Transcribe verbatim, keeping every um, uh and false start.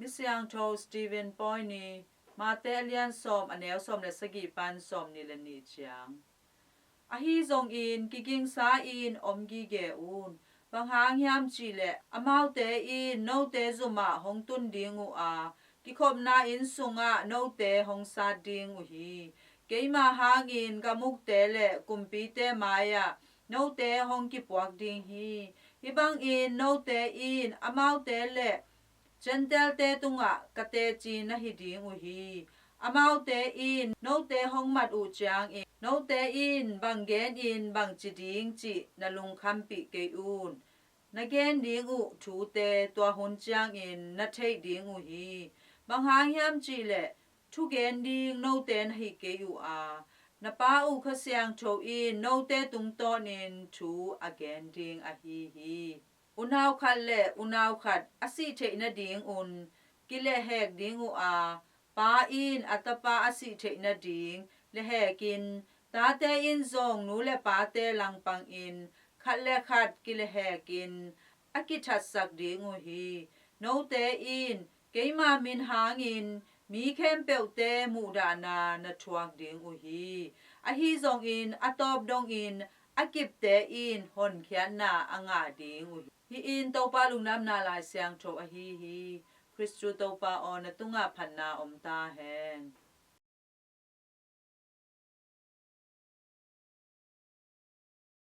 Misiangtho Stephen Point ii Mate a lian sawm, a neu sawm le sagih pan sawmnih le nih ciang. Ahi zongin kigingsa-in om gige un. Bang hang hiam cih leh amaute in note zumah hong tun ding uh a, kikhopna inn sungah note hong sat ding uh hi. Keima hangin ka mukte le kumpite mai-ah note hong kipuak ding hi. Hih bangin note in amaute le Gentile-te tungah ka teci na hi ding uh hi. Amaute in note hong mat uh ciangin note in bang genin bang ci ding cih na lungkhampih kei un. Na gen ding uh thute tua hun ciangin na theih ding uh hi. Bang hang hiam cih leh thugen ding note na hi kei uh a, na Pa uh Kha Siangtho in note tungtawnin thu a gen ding ahi hi. Unau khat le unau khat a sih theih nadingun kilehhek ding uh a, pa in a tapa a sih theih nading lehhekin, tate in zong nu le pate langpangin khat le khat kilehhekin a kithatsak ding uh hi. Note in keima min hangin mi khempeuhte muhdahna na thuak ding uh hi. Ahi zongin a tawp dongin a kipte in honkhiatna a ngah ding uh hi. Hih in Topa Lungdamna Lai Siangtho ahi hi. Khristu Topa aw, na tungah phatna om ta hen.